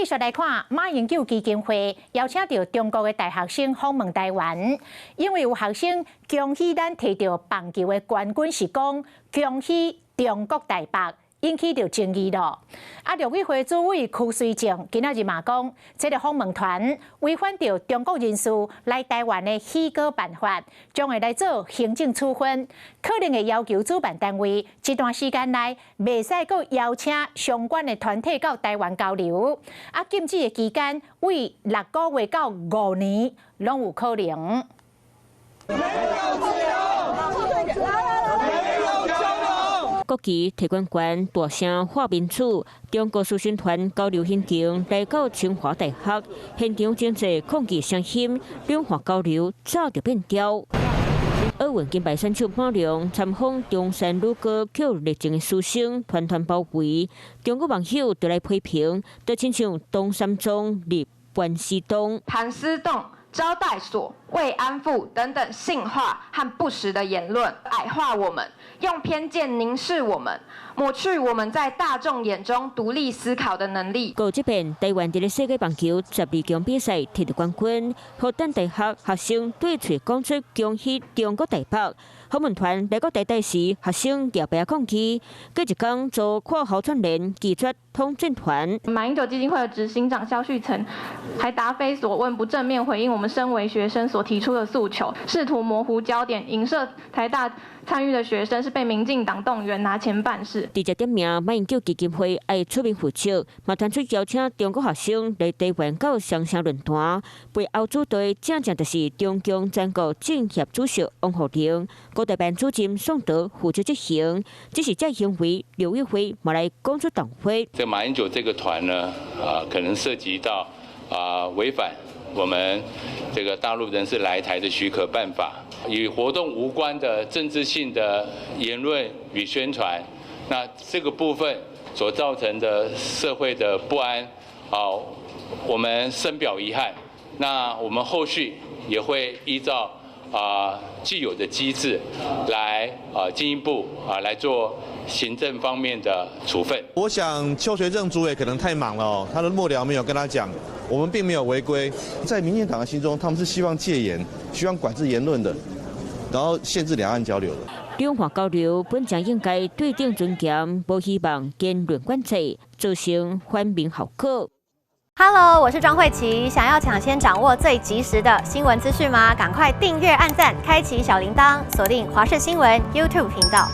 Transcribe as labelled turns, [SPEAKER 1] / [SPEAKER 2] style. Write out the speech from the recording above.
[SPEAKER 1] 續來看，馬英九基金會邀請著中國的大學生訪問臺灣，因為有學生恭喜咱提著棒球的冠軍是講恭喜中國台北，引起著爭議咯。啊，陸委會主委邱瑞正今仔日嘛講，這個訪問團違反著中國人士來臺灣的許可辦法，將會來做行政處分，可能會要求主辦單位這段時間內袂使閣邀請相關的團體到臺灣交流。啊，禁止的期間為6個月到5年，攏有可能。
[SPEAKER 2] 沒有自由，沒有交流。
[SPEAKER 3] 國旗提懸懸，大聲喊民主。中國師生團交流行程來到清華大學，現場真濟抗議聲音，兩岸交流早就變調。奧運金牌選手馬龍參訪中山女高予熱情的師生團團包圍，中國網友就來批評，就親像唐三藏入盤絲洞。
[SPEAKER 4] 盤絲洞、招待所、慰安婦等等性化和不實的言論，矮化我們，用偏見凝視我們，抹去我們在大眾眼中獨立思考的能力。
[SPEAKER 3] 閣這邊，臺灣佇咧世界棒球12強比賽摕著冠軍，復旦大學學生對喙講出恭喜中國台北。訪問團來到台大時，學生舉牌抗議，隔一工遭闊喉串聯拒絕統戰團。
[SPEAKER 5] 馬英九基金會的執行長蕭旭岑還答非所問，不正面回應我們身為學生所提出的訴求，試圖模糊焦點，影射台大參與的學生是被民進黨動員拿錢辦事。
[SPEAKER 3] 直接點名馬英九基金會愛出面負責，嘛傳出邀請中國學生來臺灣搞雙城論壇，背後組隊正正就是中共全國政協主席王滬寧、國台辦主任宋德負責執行，只是這行為，陸委會嘛來講出重話。
[SPEAKER 6] 這馬英九這個團呢，啊，可能涉及到啊違反我們這個大陸人士來台的許可辦法，與活動無關的政治性的言論與宣傳，那這個部分所造成的社會的不安，啊，我們深表遺憾。那我們後續也會依照既有的機制來進一步來做行政方面的處分。
[SPEAKER 7] 我想邱垂正主委可能太忙了，他的幕僚沒有跟他講，我們並沒有違規。在民進黨的心中，他們是希望戒嚴、希望管制言論的，然後限制兩岸交流的。
[SPEAKER 3] 兩岸交流本就應該對等尊嚴，無希望言論管制，造成反面效果。
[SPEAKER 8] Hello，我是莊慧琪。想要搶先掌握最及時的新聞資訊嗎？趕快訂閱、按讚、開啟小鈴鐺，鎖定華視新聞 YouTube 頻道。